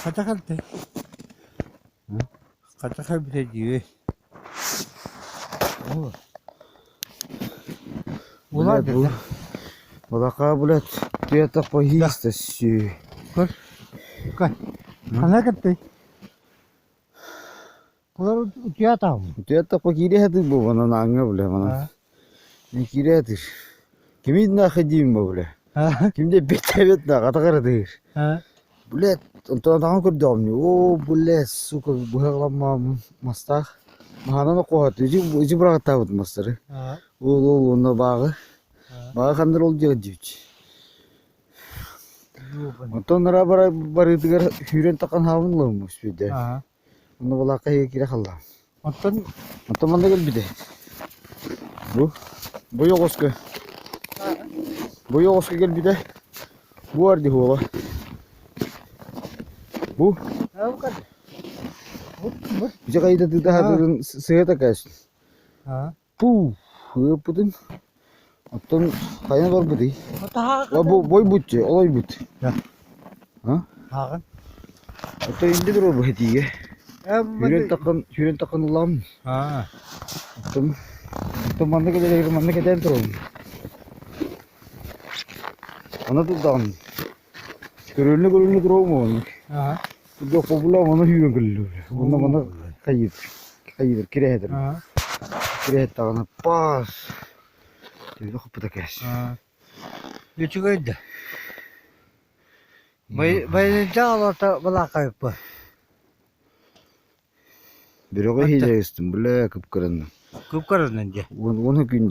Хата кэлтэй. Хата кэлбитэ дии. Блядь, бу Балака, блядь, ты это поїсти сі. Көр. Көр. Хана кэлтэй. Кулар утуйа Ты это покире ты бу, вона нанга, бля, вона. Не кире ты. Кими находим, бля. Кимде бетебет на, катагар Блядь, онтон таҥа көрдөҕүм дии, оо, блядь, сука, быһаҕаламмаҕым мастаах маһанан окуоһат ити ити быраҕаттаабыт мастары ол ол уонна бааҕы бааҕы ханна ол диэҕит диэбит Онтон ыраа барыытыгар сүүрэн таххан хаалбын ылабын үспүйдэ Онно балаакка иһигэр киирэ халлаҕым. Оттон Оттон манна кэлбитэ. Бу бу оҕуска бу оҕуска кэлбитэ. Бу ардихуола. Бу Дьэ хайда тыытаһатырын сыһыта кээс. Пуу, ыыппытын. Оттон хайан барбытый? Бу бойбут олойбут. А? Ааҕын. Оттон инде турар бу этиигэ. Сүүрэн таххан, сүүрэн таххан ыллаҕым. Аа. Оттон, оттон манна кэлэригэр манна кэтээн турабын. Аны турдаҕым. Көрүллэ-көрүллэ туруом уонна. Аа. Дьоппобула ону сүүрэн кэллилэр. Онно манна хайыыр, хайыыр кирэһэтэр. Аа. Кирэһэттэҕинэ паас. Төбө хоппута кээс. Аа. Үчүгэй да. Байылдьа олорто балаакайыппы. Бөрөҕө иһиилэристим, бля, кып-кыранна. Кып-кыраннан дьэ. Уон күндэ.